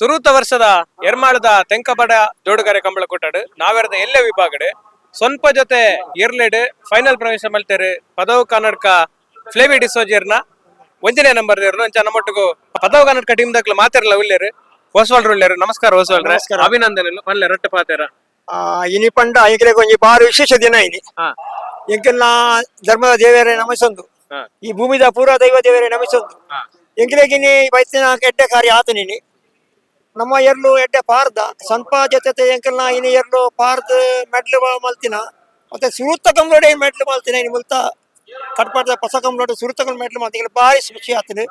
ಸುರೂತ ವರ್ಷದ ಎರ್ಮಾಳದ ತೆಂಕಬಡ ಜೋಡುಗಾರೆ ಕಂಬಳ ಕೊಟ್ಟಾಡು ನಾವೆರದ ಎಲ್ಲೆ ವಿಭಾಗಡು ಸ್ವಲ್ಪ ಜೊತೆ ಎರ್ಲೆಡ್ ಫೈನಲ್ ಪ್ರವೇಶ ಮಲ್ತೇರು ಪದವು ಕನ್ನಡಕ ಫ್ಲೇವಿ ಡಿಸೋಜಿಯರ್ನ ಒಂಜನೇ ನಂಬರ್ ದೇರ್ನು ಅಂಚ ನಮ್ಮೊಟ್ಟಿಗೂ ಪದವು ಕನ್ನಡಕ ಟೀಮ್ ದಕ್ಲು ಮಾತಿರಲ್ಲ ಉಲ್ಲೇರು ಹೊಸವಾಳ್ರು ಉಲ್ಲೇರು. ನಮಸ್ಕಾರ ಹೊಸವಾಳ್ರೆ. ನಮಸ್ಕಾರ. ಅಭಿನಂದನೆಲು ಪಲ್ಲೆ ರೊಟ್ಟೆ ಪಾತೇರ. ಇನಿ ಪಂಡ ಐಕ್ಲೆಗ್ ಒಂಜಿ ಬಾರಿ ವಿಶೇಷ ದಿನ ಇನಿ. ಎಂಕಲ್ನ ಧರ್ಮದ ದೇವರೇ ನಮಿಸೊಂದು, ಈ ಭೂಮಿದ ಪೂರ ದೈವ ದೇವರೇ ನಮಿಸೊಂದು. ಎಂಕ್ಲೆಗಿನಿ ಬೈತಿನ ಎಡ್ಡೆ ಕಾರ್ಯ ಆತನಿನಿ. ನಮ್ಮ ಎರ್ಲು ಎಡ್ಡೆ ಪಾರ್ದ ಸ್ವಲ್ಪ ಜೊತೆ ಎಂಕಲ್ನ ಇನಿ ಎರ್ಲು ಪಾರ್ದ್ ಮೆಡ್ಲು ಮಲ್ತಿನ. ಮತ್ತೆ ಸುರುತ್ತ ಕಂಬ್ಲೋಡೆ ಮೆಡ್ಲು ಮಲ್ತಿನ. ಇನಿ ಮುಲ್ತ ಕಟ್ಪಾಡ್ದ ಪಸ ಕಂಬ್ಲೋಡೆ ಸುರುತ್ತ ಮೆಡ್ಲು ಮಲ್ತಿನ. ಬಾರಿ ಖುಷಿ ಆತನು.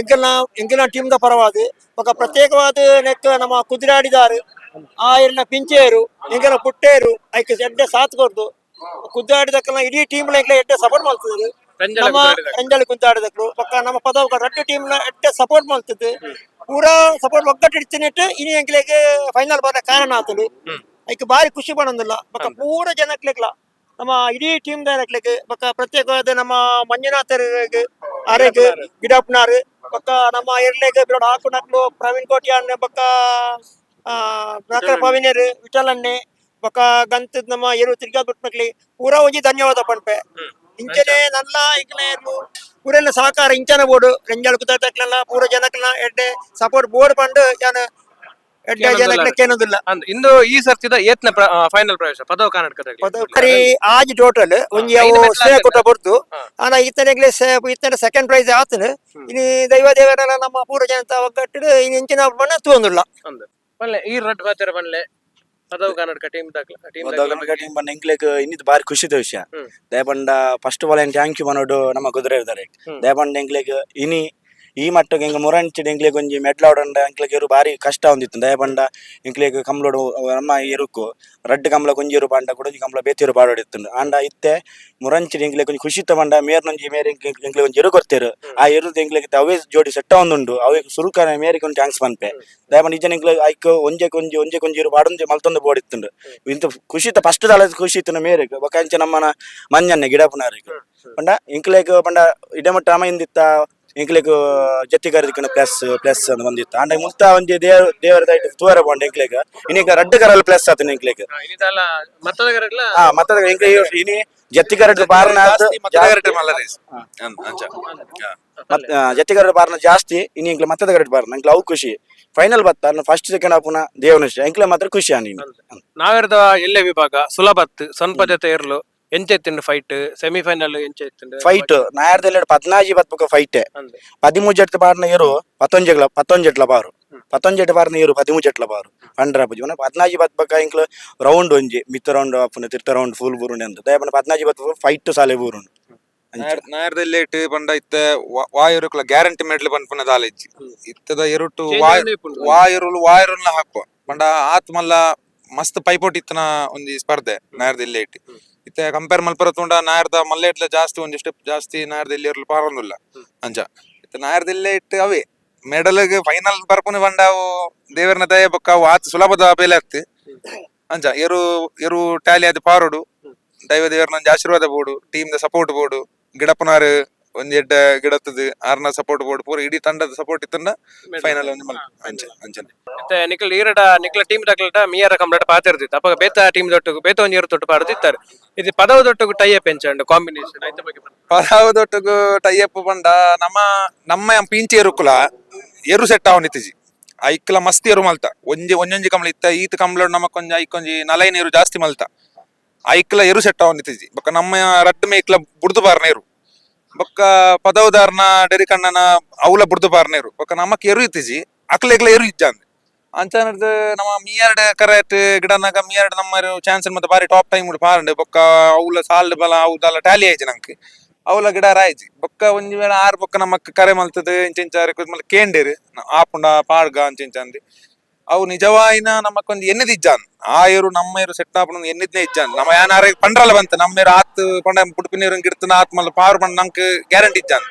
ಎಂಕಲ್ನ ಎಂಕಲ್ನ ಟೀಮ್ದ ಪರವಾದ ಬೊಕ ಪ್ರತ್ಯೇಕವಾದ ನೆಕ್ ನಮ್ಮ ಕುದುರಾಡಿದಾರು ಆ ಎರ್ನ ಪಿಂಚೇರು ಎಂಕಲ್ನ ಪುಟ್ಟೇರು ಐಕ್ ಎಡ್ಡೆ ಸಾಥ್ ಕೊರ್ದು ಕುದ್ದಾಡಿದಕ್ಕಲ್ಲ ಇಡೀ ಟೀಮ್ ಎಂಕ್ಲ ಎಡ್ಡೆ ಸಪೋರ್ಟ್ ಮಲ್ತದ್ರು. ರಂಜಲ ನಮ್ಮ ಕುದ್ದಾಡಿದಕ್ಲು. ರಂಜಲ ಕುದ್ದಾಡಿದಕ್ಲು ಬೊಕ್ಕ ನಮ್ಮ ಪದವು ರಡ್ಡು ಟೀಮ್ ಎಡ್ಡೆ ಸಪೋರ್ಟ್ ಮಲ್ತದ್ದು. ಪೂರಾ ಸಪೋರ್ಟ್ ಒಗ್ಗಟ್ಟು ಇಡ್ತಿನಿಟ್ಟು ಇನಿ ಎಂಕ್ಲೆಗ್ ಫೈನಲ್ ಬರ ಕಾರಣ ಆತಲು. ಐಕ್ ಬಾರಿ ಖುಷಿ ಪಡೊಂದಿಲ್ಲ. ಬೊಕ್ಕ ಪೂರ ಜನಕ್ಲೆಗ್ಲ ನಮ್ಮ ಇಡೀ ಟೀಮ್ ದನಕ್ಲೆಗ್ ಬೊಕ್ಕ ಪ್ರತ್ಯೇಕವಾದ ನಮ್ಮ ಮಂಜುನಾಥರಿಗೆ ಆರೆಗ್ ಗಿಡಪ್ಪನಾರು ಬೊಕ್ಕ ನಮ್ಮ ಎರ್ಲೆಗ್ ಬಿರೋಡ್ ಹಾಕುನಕ್ಲು ಪ್ರವೀಣ್ ಕೋಟ್ಯಾನ್ ಬೊಕ್ಕ ಪ್ರವೀಣರು ವಿಠಲನ್ನೆ ಬೊಕ್ಕ ಗಂತದ ನಮ್ಮ ಎರು ತಿರ್ಗಾ ಬಿಟ್ಮಕ್ಲಿ ಪೂರಾ ಒಂಜಿ ಧನ್ಯವಾದ ಪನ್ಪೆ. ಇಂಚನೆ ನಲ್ಲ ಇಂಕ್ಲ ಎರ್ಲು ಪೂರೆಲ್ಲ ಸಹಕಾರ ಇಂಚನ ಬೋರ್ಡು ರಂಜಾಲ್ ಕುದಾಟಕ್ಲೆಲ್ಲ ಪೂರ ಜನಕ್ಲೆನ ಎಡ್ಡೆ ಸಪೋರ್ಟ್ ಬೋರ್ಡ್ ಪಂಡು ಯಾನ್ ಎಡ್ಡೆ ಜನಕ್ಲೆ ಕೇನೋದಿಲ್ಲ. ಅಂದ್ ಇಂದು ಈ ಸರ್ತಿದ ಏತ್ನ ಫೈನಲ್ ಪ್ರವೇಶ ಪದವು ಕರ್ನಾಟಕದಲ್ಲಿ? ಪದವು ಆಜಿ ಟೋಟಲ್ ಒಂಜಿ ಅವು ಐದು ಮೆಟ್ಲು ಶ್ರೇಯ ಕೊಟ್ಟ ಬೊರ್ದು. ಆನ ಇತ್ತನೆಗ್ಲೆ ಇತ್ತನೆ ಸೆಕೆಂಡ್ ಪ್ರೈಸ್ ಆತನು. ಇನಿ ದೈವ ದೇವರೆಲ್ಲ ನಮ್ಮ ಪೂರ ಜನತ ಒಗ್ಗಟ್ಟು ಇನಿ ಇಂಚಿನ ಬಣ್ಣ ತೂವೊಂದುಲ್ಲ. ಅಂದ್ ಪಲ್ಲೆ ಈ ರಡ್ ಪಾತೆರ ಪನ್ಲೆ ಪದವು ಕರ್ನಾಟಕ ಟೀಮ್ ದಾಕ್ಲ ಟೀಮ್. ಕರ್ನಾಟಕ ಟೀಮ್ ಬಂದ ಎಂಕ್ಲೆಗ್ ಇನ್ನಿದ್ ಬಾರಿ ಖುಷಿದ ವಿಷಯ. ದಯಪಂಡ first of all ಏನ್ thank you ಮನೋಡು ನಮ್ಮ ಕುದುರೆ ಇರ್ತಾರೆ. ದಯಪಂಡ ಎಂಕ್ಲೆಗ್ ಇನಿ ಈ ಮಟ್ಟಕ್ಕೆ ಎಂಕ್ ಮುರಂಚಿಡ್ ಎಂಕ್ಲೆಗ್ ಒಂಜಿ ಮೆಡ್ಲ್ ಆವಡಂಡ ಎಂಕ್ಲೆಗ್ ಎರು ಬಾರಿ ಕಷ್ಟ ಒಂದಿತ್ತು. ದಯಪಂಡ ಎಂಕ್ಲೆಗ್ ಕಮ್ಲೋಡು ನಮ್ಮ ಎರುಕು ರಡ್ಡ್ ಕಮ್ಲ ಒಂಜಿ ಎರು ಪಾಂಡ ಕೂಡ ಒಂಜಿ ಕಮ್ಲ ಬೇತೆ ಎರು ಪಾಡೋಡಿತ್ತು. ಆಂಡ ಇತ್ತೆ ಮುರಂಚಿಡ್ ಎಂಕ್ಲೆಗ್ ಒಂಜಿ ಖುಷಿತ ಪಂಡ ಮೇರ್ನೊಂಜಿ ಮೇರ್ ಎಂಕ್ಲೆಗ್ ಒಂಜಿ ಎರು ಕೊರ್ತೆರು. ಆ ಎರುದು ಎಂಕ್ಲೆಗ್ ಅವೇ ಜೋಡಿ ಸೆಟ್ ಆವೊಂದುಂಡು. ಅವೇ ಸುರುಕನ ಮೇರಿಗೆ ಒಂದು thanks ಪನ್ಪೆ. ದಯಪಂಡ ಇಜ್ಜನ ಎಂಕ್ಲೆಗ್ ಐಕ್ ಒಂಜೆಕ್ ಒಂಜಿ ಒಂಜೆಕ್ ಒಂಜಿ ಎರು ಪಾಡೊಂದು ಮಲ್ತೊಂದು ಬೋಡಿತ್ತುಂಡು. ಇಂತ ಖುಷಿತ ಫಸ್ಟ್ ದಾಲ ಖುಷಿ ಇತ್ತು ಮೇರೆಗ್. ಬೊಕ ಅಂಚ ನಮ್ಮನ ಮಂಜನ್ನೆ ಗಿಡಪುನಾರಿಗೆ ಪಂಡ ಎಂಕ್ಲೆಗ್ ಪಂಡ ಇಡಮಟ್ಟ ಅಮ ಇಂದಿತ್ತ ಎಂಕ್ಲೆಗ್ ಜತ್ತಿಗಾರ ಪ್ಲಸ್ ಪ್ಲಸ್ ಅಂತ ಬಂದಿತ್ತು. ಆಂಡ ಮುಲ್ತ ಒಂಜಿ ದೇವರ ದೇವರ ದೈಟ್ ತೂವರೆ ಪೋಂಡ ಎಂಕ್ಲೆಗ್ ಇನ್ನೀಗ ರಡ್ಡ್ ಕರಲ್ ಪ್ಲಸ್ ಆತನ ಎಂಕ್ಲೆಗ್. ಇದೆಲ್ಲ ಮತ್ತದ ಕರೆಕ್ಲ. ಹಾ, ಮತ್ತದ ಎಂಕ್ಲೆ ಇನಿ ಜತ್ತಿಗಾರ ಬಾರ್ನ ಜತ್ತಿಗಾರ ಬಾರ್ನ ಜಾಸ್ತಿ ಇನಿ ಎಂಕ್ಲೆ ಮತ್ತದ ಕರೆಕ್ಟ್ ಬಾರ್ನ ಎಂಕ್ಲೆ ಅವು ಖುಷಿ. ಫೈನಲ್ ಬತ್ತ ಫಸ್ಟ್ ಸೆಕೆಂಡ್ ಆಪುನ ದೇವನ ಎಂಕ್ಲೆ ಮಾತ್ರ ಖುಷಿ ಆನಿ. ನಾವೆರದ ಎಲ್ಲೆ ವಿಭಾಗ ಸುಲಭತ್ ಸ್ವಲ್ಪ ಜೊತೆ ಇರ್ಲು ಎಂಚ ಇತ್ತುಂಡು ಫೈಟ್? ಸೆಮಿಫೈನಲ್ ಎಂಚ ಇತ್ತುಂಡು? Fight ನಾಯರ್ದೆಲ್ಲ 14 ಬತ್ಬಕ fight. 13 ಎಟ್ಲ ಬಾರ್ನ ಏರು ಪತ್ತೊಂಜೆಗ್ಲ ಪತ್ತೊಂಜೆಟ್ಲ ಬಾರು ಪತ್ತೊಂಜೆಟ್ ಬಾರ್ನ ಏರು 13 ಎಟ್ಲ ಬಾರು ಪಂಡ್ರ ಪೂಜಿ 14 ಬತ್ಬಕ ಇಂಕ್ಲು ರೌಂಡ್ ಒಂಜಿ ಮಿತ್ತ ರೌಂಡ್ ಆಪುನ ತಿರ್ತ ರೌಂಡ್ ಫುಲ್ ಬೂರುಂಡು ಅಂತ. ದಯಪಂಡ 14 ಬತ್ ಫೈಟ್ ಸಾಲೆ ಬೂರುಂಡು ಅಂಚ. ನಾಯರ್ದೆಲ್ಲೇಟ್ ಪಂಡ ಇತ್ತೆ ವಾಯುರುಕ್ಲ ಗ್ಯಾರಂಟಿ ಮೆಡ್ಲ್ ಪನ್ಪುನ ದಾಲೆಜ್ಜಿ ಇತ್ತದ ಎರುಟು. Change ವಾಯು ಆವೊಂದೇ ಇಪ್ಪುಂಡು. ವಾಯುರುಲು ವಾಯುರುಲ್ನ ಹಾಕುವ ಪಂಡ ಆತ್ ಮಲ್ಲ ಮಸ್ತ್ ಪೈಪೋಟಿ ಇತ್ತನ ಒಂಜಿ ಸ್ಪರ್ಧೆ ನಾಯರ್ದೆಲ್ಲೇಟ್. ಇತ್ತೆ ಕಂಪೇರ್ ಮಲ್ಪರ ತೂಂಡ ನಾಯರ್ದ ಮಲ್ಲೇಟ್ಲ ಜಾಸ್ತಿ ಒಂಜಿ ಸ್ಟೆಪ್ ಜಾಸ್ತಿ ನಾಯರ್ದ ಎಲ್ಲಿ ಪಾರೊಂದುಲ್ಲ. ಅಂಚ ಇತ್ತೆ ನಾಯರ್ದೆಲ್ಲೇಟ್ ಅವೇ ಮೆಡಲ್ ಫೈನಲ್ ಬರ್ಪುನ ಪಂಡ ಅವು ದೇವರನ ದಯ ಬೊಕ್ಕ ಅವು ಆತ್ ಸುಲಭದ ಬೇಲೆ ಆಗ್ತೆ. ಅಂಚ ಎರು ಎರು ಟ್ಯಾಲಿ ಅದು ಪಾರೋಡು ದೈವ ದೇವರನ ಒಂಜಿ ಆಶೀರ್ವಾದ ಬೋಡು, team the support ಬೋಡು, ಗಿಡಪ್ಪನಾರು ಒಂಜಿ ಎಡ್ಡೆ ಗಿಡತ್ತದ ಆರ್ನ ಸಪೋರ್ಟ್ ಬೋಡು, ಪೂರ ಇಡೀ ತಂಡದ ಸಪೋರ್ಟ್ ಇತ್ತಂಡ ಫೈನಲ್ ಒಂಜಿ ಮಲ್ ಅಂಚ ಅಂಚನೆ. ಮತ್ತೆ ನಿಕ್ಲ ಈರಡ ನಿಕ್ಲ ಟೀಮ್ ದಕ್ಲಟ ಮಿಯರ ಕಂಪ್ಲೀಟ್ ಪಾತಿರ್ದಿತ್ತು. ಅಪಗ ಬೇತ ಟೀಮ್ ದೊಟ್ಟುಗು ಬೇತ ಒಂಜಿ ಇರು ತೊಟ್ಟು ಪಾಡ್ದಿತ್ತಾರೆ. ಇದು ಪದವ ದೊಟ್ಟುಗು ಟೈ ಅಪ್ ಎಂಚಂಡು ಕಾಂಬಿನೇಷನ್ ಐತ ಬಗ್ಗೆ ಪನ್ಲೆ. ಪದಾವದೊಟ್ಟುಗು ಟೈ ಅಪ್ ಪಂಡ ನಮ್ಮ ನಮ್ಮ ಪಿಂಚಿ ಎರುಕುಲ ಎರು ಸೆಟ್ ಅವನಿತ್ತಿಜಿ. ಐಕ್ಲ ಮಸ್ತ್ ಎರು ಮಲ್ತ ಒಂಜಿ ಒಂಜೊಂಜಿ ಕಂಬ್ಳ ಇತ್ತ ಈತ ಕಂಬ್ಳ ನಮಕ್ ಒಂಜಿ ಐಕೊಂಜಿ ನಲೈನ್ ಎರು ಜಾಸ್ತಿ ಮಲ್ತ. ಐಕ್ಲ ಎರು ಸೆಟ್ ಅವನಿತ್ತಿಜಿ. ಬೊಕ್ಕ ನಮ್ಮ ರಡ್ಡು ಮೇಕ್ಲ ಬುಡ್ದು ಬಾರ್ನ ಎರು. ಬೊಕ್ಕ ಪದವದಾರ್ನ ಡೆರಿಕಣ್ಣನ ಅವಲ ಬುಡ್ದು ಬಾರ್ನ ಎರು. ಬೊಕ್ಕ ನಮಕ್ ಎರು ಇತ್ತಿಜಿ, ಅಕ್ಲೆಗ್ಲ ಎರು ಇಜ್ಜಾಂದ್. ಅಂಚನರ್ದ್ ನಮ್ಮ ಮಿಯರ್ಡ್ ಕರೆಕ್ಟ್ ಗಿಡನಾಗ ಮಿಯರ್ಡ್ ನಮ್ಮ ಚಾನ್ಸ್ ಮತ್ತೆ ಬಾರಿ ಟಾಪ್ ಟೈಮ್ ಪಾರಂಡು. ಬೊಕ್ಕ ಅವ್ಲ ಸಾಲ್ಡ್ ಬಲ ಅವು ಟ್ಯಾಲಿ ಆಯ್ತು ನಂಕ್ ಅವಲ ಗಿಡ ರಾಯ್ಜಿ. ಬೊಕ್ಕ ಒಂಜಿ ವೇಳೆ ಆರ್ ಬೊಕ್ಕ ನಮಕ್ ಕರೆ ಮಲ್ತದ ಇಂಚ ಇಂಚ ಮಲ್ಲ ಕೇಂಡೇರು ಆಪುಂಡ ಪಾಡ್ಗ ಅಂಚ ಇಂಚ ಅಂದ್. ಅವು ನಿಜವಾಯಿನ ನಮಕ್ ಒಂಜಿ ಎನ್ನಿದ್ ಇಜ್ಜಾನ್ ಆ ಏರು ನಮ್ಮ ಏರು ಸೆಟ್ ಆಪುನ ಎನ್ನಿದ್ನೇ ಇಜ್ಜಾನ್. ನಮ್ಮ ಯಾನಾರೆ ಪಂಡ್ರಲ್ಲ ಬಂತ ನಮ್ಮ ಏರು ಆತ್ ಪಂಡ ಪುಡುಪಿನ ಗಿಡ್ತನ ಆತ್ ಮಲ್ಲ ಪಾರು ಪಂಡ ನಂಕ್ ಗ್ಯಾರಂಟಿ ಇಜ್ಜಾನ್.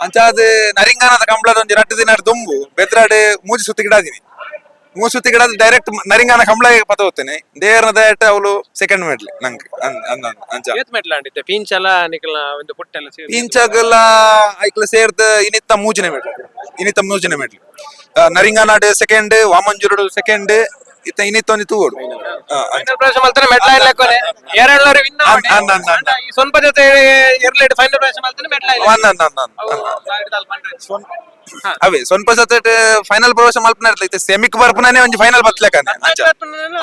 ಅಂಚಾದ್ ನರಿಂಗಾನದ ಕಂಬ್ಳದ ಒಂಜಿ ರಡ್ಡು ದಿನ ದುಂಬು ಬೆದ್ರಾಡ್ ಮೂಜಿ ಸುತ್ತು ಗಿಡಾದಿನಿ. ಮೂಸುತಿ ಗಿಡ ಡೈರೆಕ್ಟ್ ನರಿಂಗಾನ ಕಂಬಳ ಪತ ಹೋಗ್ತೇನೆ ದೇವರನ ದಯಟ್ ಅವಳು ಸೆಕೆಂಡ್ ಮೆಡ್ಲ್ ನಂಗೆ ಅಂಚ. ಏತ್ ಮೆಟ್ಲ ಅಂಡಿತ್ತೆ ಪೀಂಚಲ ನಿಕಲ್ನ ಒಂದು ಪುಟ್ಟೆಲ್ಲ ಸೇರ್ದ್? ಇಂಚಗಲ ಐಕ್ಲ ಸೇರ್ದ್ ಇನಿತ್ತ ಮೂಜನೇ ಮೆಡ್ಲ್, ಇನಿತ್ತ ಮೂಜನೇ ಮೆಡ್ಲ್. ನರಿಂಗಾನಾಡ್ ಸೆಕೆಂಡ್, ವಾಮಂಜೂರುಡು ಸೆಕೆಂಡ್, ಇತ್ತ ಇನಿತ್ತ ಒಂಜಿ ತೂವೊಡು. ಫೈನಲ್ ಪ್ರವೇಶ ಮಲ್ತನೆ ಮೆಟ್ಲ ಇಲ್ಲಕೊನೆ ಎರಡ್ಲರು ವಿನ್. ಅಂದ್ ಅಂದ್ ಅಂದ್ ಅಂದ್. ಈ ಸ್ವಲ್ಪ ಜೊತೆ ಎರಡ್ಲೇಟ್ ಫೈನಲ್ ಪ್ರವೇಶ ಮಲ್ತನೆ ಮೆಟ್ಲ ಇಲ್ಲ. ಅಂದ್ ಅಂದ್ ಅಂದ್ ಅಂದ್ ಅಂದ್. ಅವೇ ಸ್ವಲ್ಪ ಸತ ಫೈನಲ್ ಪ್ರವೇಶ ಮಲ್ಪನ ಇರ್ತೈತೆ, ಸೆಮಿಕ್ ಬರ್ಪುನೇ ಒಂಜಿ ಫೈನಲ್ ಬತ್ಲೆಕನೆ ಅಂಚ.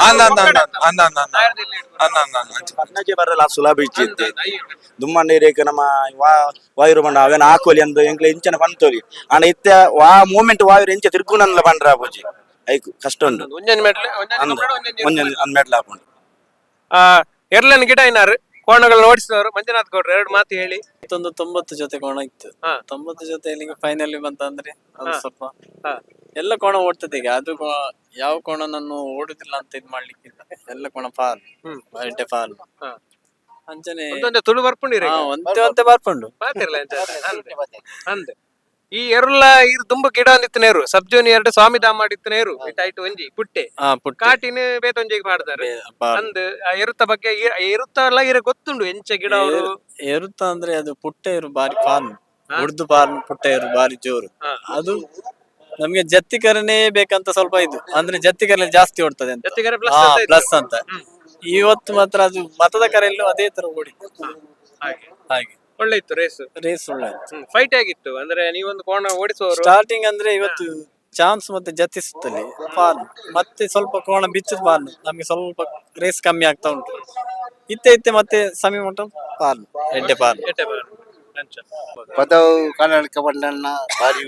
ಅಂದ್ ಅಂದ್ ಅಂದ್ ಅಂದ್ ಅಂದ್ ಅಂದ್ ಅಂದ್ ಅಂದ್ ಅಂದ್ ಅಂಚ. ಪದ್ನಾಜಿ ಬರಲ್ಲ, ಸುಲಭ ಇಜ್ಜಿ ಇತ್ತೆ. ದುಮ್ಮಂಡ ಇರೇಕ ನಮ್ಮ ವಾಯುರು ಬಂಡ ಅವೇನ ಹಾಕೋಲಿ ಅಂದ್ ಎಂಕ್ಲೆ ಇಂಚನ ಪಂತೋಲಿ. ಆಂಡ ಇತ್ತೆ ವಾ ಮೂಮೆಂಟ್ ವಾಯುರು ಎಂಚ ತಿರ್ಗುನಂದ್ಲ ಪಂಡ್ರ ಆಪುಜಿ, ಐಕ್ ಕಷ್ಟ ಉಂಡು. ಒಂಜೊಂಜಿ ಮೆಟ್ಲು. ಅಂದ್ ಒಂಜೊಂಜಿ ಅಂದ್ ಮೆಟ್ಲ ಆಪುಂಡು. ಎರ್ಲನ್ ಗಿಡ ಇನ್ನಾರು ಕೋಣಗಳನ್ನ ಓಡಿಸಿದವರು ಮಂಜುನಾಥ್ ಗೌಡ್ರು ಎರಡು ಮಾತು ಹೇಳಿ. ಮತ್ತೊಂದು 90 ಜೊತೆ ಕೋಣ ಇತ್ತು. 90 ಜೊತೆ ಇಲ್ಲಿಗೆ ಫೈನಲ್ ಬಂತಂದ್ರೆ ಅದು ಸ್ವಲ್ಪ ಎಲ್ಲ ಕೋಣ ಓಡ್ತದೆ ಈಗ. ಅದು ಯಾವ ಕೋಣ ನಾನು ಓಡುದಿಲ್ಲ ಅಂತ ಇದ್ ಮಾಡ್ಲಿಕ್ಕಿಲ್ಲ. ಎಲ್ಲ ಕೋಣ ಫಾಲ್, ಎಡ್ಡೆ ಫಾಲ್. ಅಂಚನೆ ಒಂದೊಂದೇ ತುಳು ಬರ್ಪುಂಡಿರ? ಒಂತೆ ಒಂತೆ ಬರ್ಪುಂಡು. ಮಾತಿರ್ಲ ಅಂದ್. ಈ ಎರುಲ್ಲ ಇರ್ ದುಂಬು ಗಿಡ ಒಂದಿತ್ತನೇರು ಸಬ್ ಜೂನಿಯರ್ ಸ್ವಾಮಿ ದಾಮ ಇತ್ತನೇರು ಇಟ್ಟಾಯ್ತು ಒಂಜಿ ಪುಟ್ಟೆ. ಪುಟ್ಟೆ. ಕಾಟಿನ ಬೇತೊಂಜಿಗೆ ಪಾಡ್ದಾರೆ. ಪಾಲ್. ಅಂದ್ ಆ ಎರುತ್ತ ಬಗ್ಗೆ ಎರುತ್ತ ಎಲ್ಲ ಇರ ಗೊತ್ತುಂಡು ಎಂಚ ಗಿಡ ಅವರು. ಎರುತ್ತ ಅಂದ್ರೆ ಅದು ಪುಟ್ಟೆ ಎರು ಬಾರಿ ಫಾಲ್, ಉರ್ದು ಪಾಲ್. ಪುಟ್ಟೆ ಎರು ಬಾರಿ ಜೋರು. ಅದು ನಮ್ಗೆ ಜತ್ತಿಕರನೇ ಬೇಕಂತ ಸ್ವಲ್ಪ ಇದು ಅಂದ್ರೆ ಜತ್ತಿಕರಲ್ಲಿ ಜಾಸ್ತಿ ಓಡ್ತದೆ ಅಂತ. ಜತ್ತಿಕರೆ plus ಅಂತ ಇತ್ತು. ಪ್ಲಸ್ ಅಂತ. ಇವತ್ತು ಮಾತ್ರ ಅದು ಮತದ ಕರೆಯಲ್ಲೂ ಅದೇ ತರ ಓಡಿತ್ತು. ಹಾಗೆ. ಹಾಗೆ. ಒಳ್ಳೆ ಇತ್ತು ರೇಸ್. ರೇಸ್ ಒಳ್ಳೆ ಇತ್ತು. ಫೈಟ್ ಆಗಿತ್ತು ಅಂದ್ರೆ ನೀವೊಂದು ಕೋಣ ಓಡಿಸುವವರು. ಸ್ಟಾರ್ಟಿಂಗ್ ಅಂದ್ರೆ ಇವತ್ತು ಚಾನ್ಸ್ ಮತ್ತೆ ಜತಿ ಸುತ್ತಲಿ ಫಾಲ್, ಮತ್ತೆ ಸ್ವಲ್ಪ ಕೋಣ ಬಿಚ್ಚದ ಫಾಲ್, ನಮ್ಗೆ ಸ್ವಲ್ಪ ರೇಸ್ ಕಮ್ಮಿ ಆಗ್ತಾ ಉಂಟು. ಇತ್ತೆ ಇತ್ತೆ ಮತ್ತೆ ಸಮಯ ಮಟ್ಟ ಫಾಲ್, ಎಡ್ಡೆ ಫಾಲ್. ಎಟ್ಟೆ ಬಾರು. ಅಂಚ. ಪದವು ಕನ್ನಡಕ ಬಣ್ಣನ ಭಾರಿ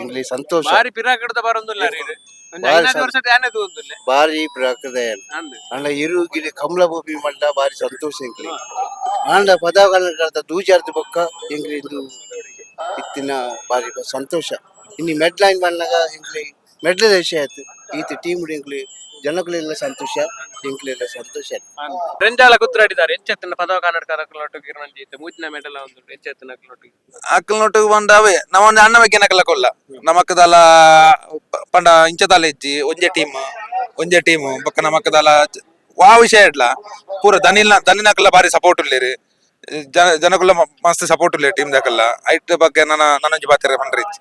ಇಂಗ್ಲಿ ಸಂತೋಷ. ಬಾರಿ ಪಿರಾಕಡ್ದ ಬರೊಂದುಲ್ಲ ರೀ ಇದು. ಒಂಜಿ ಬಾರಿ ಐನಾರು ವರ್ಷದ ಯಾನೆ ತೂವೊಂದುಲ್ಲೆ. ಭಾರಿ ಪ್ರಕೃತಿ. ಅಂದ್. ಅಂಡ ಇರು ಗಿಡ ಕಮಲ ಭೂಮಿ ಮಂಡ ಭಾರಿ ಸಂತೋಷ ಇಂಗ್ಲಿ. ಆಂಡ ಪದವು ಕನ್ನಡಕ ದೂಜಾರ್ದ ಬೊಕ್ಕ ಇಂಗ್ಲಿ ಇಂದು ಇತ್ತಿನ ಭಾರಿ ಸಂತೋಷ. ಇನ್ನು ಮೆಡ್ಲೈನ್ ಬಂದಾಗ ಇಂಗ್ಲಿ ಮೆಡ್ಲದ ವಿಷಯ ಆಯ್ತು. ಈತ ಟೀಮ್ ಇಂಗ್ಲಿ ಜನಗಳೆಲ್ಲ ಸಂತೋಷ, ಇಂಗ್ಲೆಲ್ಲ ಸಂತೋಷ. ರಂಜಾಲ ಕುತ್ರಾಡಿದ್ದಾರೆ ಎಂಚೆತ್ತನ ಪದವ ಕನ್ನಡ ಅಕ್ಲೊಟ್ಟಿಗೆ ಇರುವಂಜಿ ಇತ್ತೆ ಮೂಜಿನ ಮೆಡಲ್ ಒಂದು ಎಂಚೆತ್ತನ ಅಕ್ಲೊಟ್ಟಿಗೆ. ಅಕ್ಕಲ್ ನೊಟ್ಟಿಗೆ ಬಂದ ಅವೇ ನಮ್ಮ ಒಂದು ಅಣ್ಣ ಬಗ್ಗೆ ನಕಲ ಕೊಲ್ಲ ನಮಕ್ಕದಲ ಪಂಡ ಇಂಚದಾಲ ಇಜ್ಜಿ. ಒಂಜೆ ಟೀಮ್, ಒಂಜೆ ಟೀಮ್ ಬೊಕ್ಕ ನಮಕ್ಕದಲ ವಾ ವಿಷಯ ಇಡ್ಲ ಪೂರ ದನಿಲ್ನ ದನಿನಕಲ್ಲ ಬಾರಿ ಸಪೋರ್ಟ್ ಉಲ್ಲೇರಿ. ಜನ ಜನಕುಲ್ಲ ಮಸ್ತ್ ಸಪೋರ್ಟ್ ಉಲ್ಲೇರಿ ಟೀಮ್ ದಕಲ್ಲ. ಐಟ್ ಬಗ್ಗೆ ನನ್ನ ನನ್ನೊಂಜಿ ಬಾತೆರ ಪಂಡ್ರಿ ಇಜ್ಜಿ.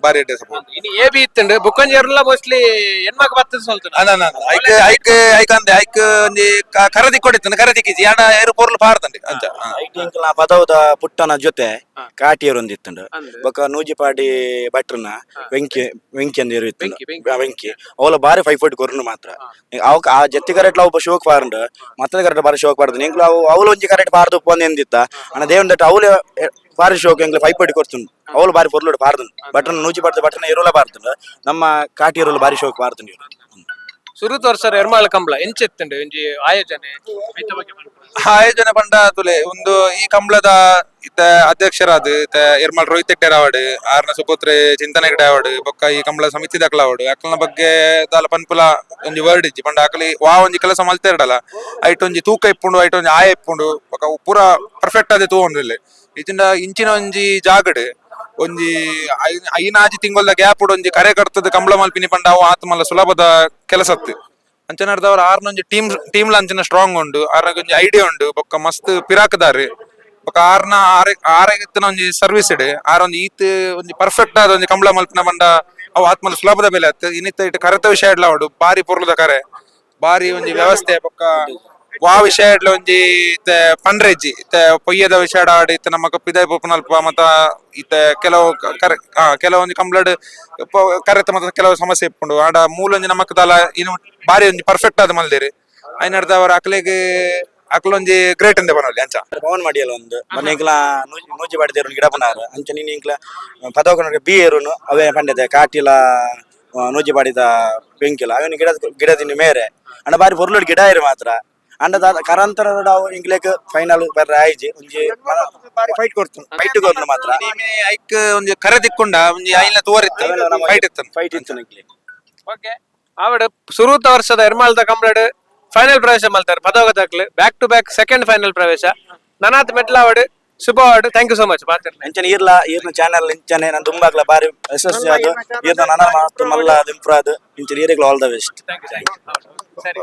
ಬಾರಿ ಎಡ್ಡೆ ಸಪೋರ್ಟ್. ಇನಿ ಎ ಬಿ ಇತ್ತುಂಡು ಬುಕ್ಕೊಂಜಿ ಎರ್ಲ ಮೋಸ್ಟ್ಲಿ ಹೆಣ್ಮಕ್ ಬತ್ತದ ಸ್ವಲ್ಪ. ಅಲ್ಲ, ಐಕ್ ಐಕ್ ಐಕ್ ಅಂದೆ ಐಕ್ ಒಂಜಿ ಕರದಿ ಕೊಡಿತ್ತು, ಕರದಿ ಕಿಜಿ ಅಣ್ಣ ಏರು ಪೊರ್ಲು ಪಾರ್ದಂಡಿ ಅಂಚ. ಐಟ್ ಎಂಕ್ಲ ಪದವುದ ಪುಟ್ಟನ ಜೊತೆ ಕಾಟಿಯರು ಒಂದಿತ್ತುಂಡು. ಅಂದ್. ಬೊಕ್ಕ ನೂಜಿಪಾಡಿ ಭಟ್ರನ ವೆಂಕಿ, ವೆಂಕಿ ಅಂದ್ ಇರು ಇತ್ತುಂಡು. ವೆಂಕಿ, ವೆಂಕಿ. ವೆಂಕಿ ಅವಲ ಬಾರಿ ಫೈಫೋಟ್ ಕೊರ್ನು ಮಾತ್ರ. ಅವಕ್ ಆ ಜತ್ತಿ ಕರೆಟ್ಲ ಒಬ್ಬ ಶೋಕ್ ಪಾರಂಡು, ಮತ್ತದ ಕರೆಕ್ಟ್ ಬಾರಿ ಶೋಕ್ ಪಾರ್ದು. ಎಂಕ್ಲ ಅವು ಅವಳು ಒಂಜಿ ಕರೆಕ್ಟ್ ಪಾರ್ದು ಉಪ್ಪು ಎಂದಿತ್ತ ಅಣ್ಣ ದೇವನ್ ದಟ್ಟ. ಅವಳು ಬಾರಿ ಶೋಕ್ ಎಂಕ್ಲ ಫೈಫೋಟಿ ಕೊಡ್ತುಂಡು. ಅವಳು ಬಾರಿ ಪೊರ್ಲುಡು ಪಾರ್ದುಂಡು. ಭಟ್ರನ ನೂಜಿ ಪಾಡ್ದು ಭಟ್ರನ ಎರುಲ ಪಾರ್ದುಂಡು. ನಮ್ಮ ಕಾಟಿ ಎರುಲ ಬಾರಿ ಶೋಕ್ ಪಾರ್ದುಂಡು ಇವರು. ಸುರುತ ವರ್ಷ ಎರ್ಮಾಳ ಕಂಬಳ ಎಂಚೆತ್ತುಂಡು ಒಂಜಿ ಆಯೋಜನೆ ಐತ ಬಗ್ಗೆ ಪನ್ಪುನ. ಆಯೋಜನೆ ಪಂಡ ತುಲೆ ಒಂದು ಈ ಕಂಬಳದ ಇತ್ತ ಅಧ್ಯಕ್ಷರಾದ ಇತ್ತ ಎರ್ಮಾಳ್ ರೋಹಿತ್ ಹೆಗ್ಡೆ ಆವಡ್, ಆರ್ನ ಸುಪುತ್ರೆ ಚಿಂತನೆ ಹೆಗ್ಡೆ ಆವಡ್, ಬೊಕ್ಕ ಈ ಕಂಬಳ ಸಮಿತಿ ದಾಖಲಾವಡ್, ಅಕಲ್ನ ಬಗ್ಗೆ ದಾಲ ಪನ್ಪುಲ ಒಂಜಿ ವರ್ಡ್ ಇಜ್ಜಿ. ಪಂಡ ಅಕಲಿ ವಾ ಒಂಜಿ ಕೆಲಸ ಮಲ್ತೆರಡಲ ಐಟ್ ಒಂಜಿ ತೂಕ ಇಪ್ಪುಂಡು, ಐಟ್ ಒಂಜಿ ಆಯ ಇಪ್ಪುಂಡು. ಬೊಕ್ಕ ಅವು ಪೂರ ಪರ್ಫೆಕ್ಟ್ ಆದ್ ತೂವೊಂದಿಲ್ಲ. ಇಜಿಂಡ ಇಂಚಿನ ಒಂಜಿ ಜಾಗಡ್ ಒಂಜಿ ಐನಾಜಿ ತಿಂಗೊಲ್ದ ಗ್ಯಾಪ್ ಒಂಜಿ ಕರೆ ಕರ್ತದ ಕಂಬಳ ಮಲ್ಪಿನಿ ಪಂಡ ಅವು ಆತ್ಮಲ್ಲ ಸುಲಭದ ಕೆಲಸತ್ತು. ಅಂಚನರ್ದವ್ರ ಆರ್ನೊಂಜಿ ಟೀಮ್ ಟೀಮ್ ಅಂಚಿನ ಸ್ಟ್ರಾಂಗ್ ಉಂಡು, ಆರ್ನ ಒಂಜಿ ಐಡಿಯಾ ಉಂಡು. ಬೊಕ್ಕ ಮಸ್ತ್ ಪಿರಾಕ್ದಾರ್. ಬೊಕ್ಕ ಆರ್ನ ಆರೆ ಆರೆಗಿತ್ತಿನ ಒಂಜಿ ಸರ್ವಿಸ್ ಇಡ್ ಆರ್ ಒಂಜಿ ಈತ್ ಒಂಜಿ ಪರ್ಫೆಕ್ಟ್ ಆದ ಒಂಜಿ ಕಂಬಳ ಮಲ್ಪಿನ ಬಂಡ ಅವು ಆತ್ಮಲ ಸುಲಭದ ಬೆಲೆ ಆತ್. ಇನ್ನಿತ್ತ ಇಟ್ಟು ಕರೆತ ವಿಷಯ ಇಡ್ಲ ಉಂಡು. ಬಾರಿ ಪೊರ್ಲುದ ಕರೆ, ಬಾರಿ ಒಂಜಿ ವ್ಯವಸ್ಥೆ. ಬೊಕ್ಕ ವಾ ವಿಷಯ ಇಡ್ಲ ಒಂಜಿ ಇತ್ತೆ ಪಂಡ್ರೆಜ್ಜಿ ಇತ್ತೆ ಪೊಯ್ಯದ ವಿಷಯ ಆಡಿ ಇತ್ತೆ ನಮ್ಮ ಪಿದಾಯ್ ಪೋಪುನಲ್ಪ ಮತ್ತ ಇತ್ತೆ ಕೆಲವು ಕರೆ ಕೆಲವೊಂಜಿ ಕಂಬ್ಳಡ್ ಕರೆತ ಮತ್ತ ಕೆಲವು ಸಮಸ್ಯೆ ಇಪ್ಪುಂಡು. ಆಡ ಮೂಲೊಂಜಿ ನಮಕ್ ದಾಲ ಇನ್ನು ಬಾರಿ ಒಂಜಿ ಪರ್ಫೆಕ್ಟ್ ಆದ್ ಮಲ್ದೇರಿ. ಐನರ್ದವರ ಅಕ್ಲೆಗ್ ಅಕ್ಲೊಂಜಿ ಗ್ರೇಟ್ ಅಂದೆ ಪನೊಲಿ ಅಂಚ. ಪವನ್ ಮಾಡಿಯಲ್ಲ ಒಂದು ಮೊನ್ನೆ ಎಂಕ್ಲ ನೂಜಿ ಪಾಡಿದೇರು ಗಿಡ ಪನಾರ ಅಂಚ. ನೀನು ಎಂಕ್ಲ ಪದವ ಬಿ ಏರುನು ಅವೇ ಪಂಡೆದೆ ಕಾಟಿಲ ನೂಜಿ ಪಾಡಿದ ಬೆಂಕಿಲ ಅವನ ಗಿಡ ಗಿಡದಿನ ಮೇರೆ ಅಂಡ ಬಾರಿ ಪೊರ್ಲುಡು ಗಿಡ ಇರು ಮಾತ್ರ. ಅಂಡ ದಾದ ಕರಂತರ ಅವು ಇಂಗ್ಲೇಕ್ ಫೈನಲ್ ಬರ್ರೆ ಆಯ್ಜಿ ಒಂಜಿ ಬಾರಿ ಫೈಟ್ ಕೊಡ್ತು. ಫೈಟ್ ಕೊರ್ನು ಮಾತ್ರ. ಐಕ್ ಒಂಜಿ ಕರೆ ದಿಕ್ಕೊಂಡ ಒಂಜಿ ಐನ ತೋರಿತ್ತು, ಫೈಟ್ ಇತ್ತು. ಫೈಟ್ ಇತ್ತು ಎಂಕ್ಲೆ. ಓಕೆ ಆವಡ್ ಸುರೂತ ವರ್ಷದ ಎರ್ಮಾಳ್ದ ಕಂಬ್ಳಡ್ ಫೈನಲ್ ಪ್ರವೇಶ ಮಲ್ತಾರೆ ಪದವ ದಾಖಲೆ. Back to back second final ಪ್ರವೇಶ. ನನಾತ್ ಮೆಟ್ಲಾವಡ್. ಶುಭ. Thank you so much ಮಾತಾಡ್ತೀನಿ. ಅಂಚನೆ ಈರ್ಲ ಈರ್ನ ಚಾನಲ್ ಇಂಚನೆ ನಾನು ತುಂಬಾಗ್ಲ ಬಾರಿ ಯಶಸ್ವಿ ಆದ್, ಈರ್ನ ನನ ಮಾತು ಮಲ್ಲ ಇಂಪ್ರೂವ್ ಆದ್, ಇಂಚನೆ ಈರೆಗ್ಲ ಆಲ್ the best. Thank you, thank you. ಸರಿ.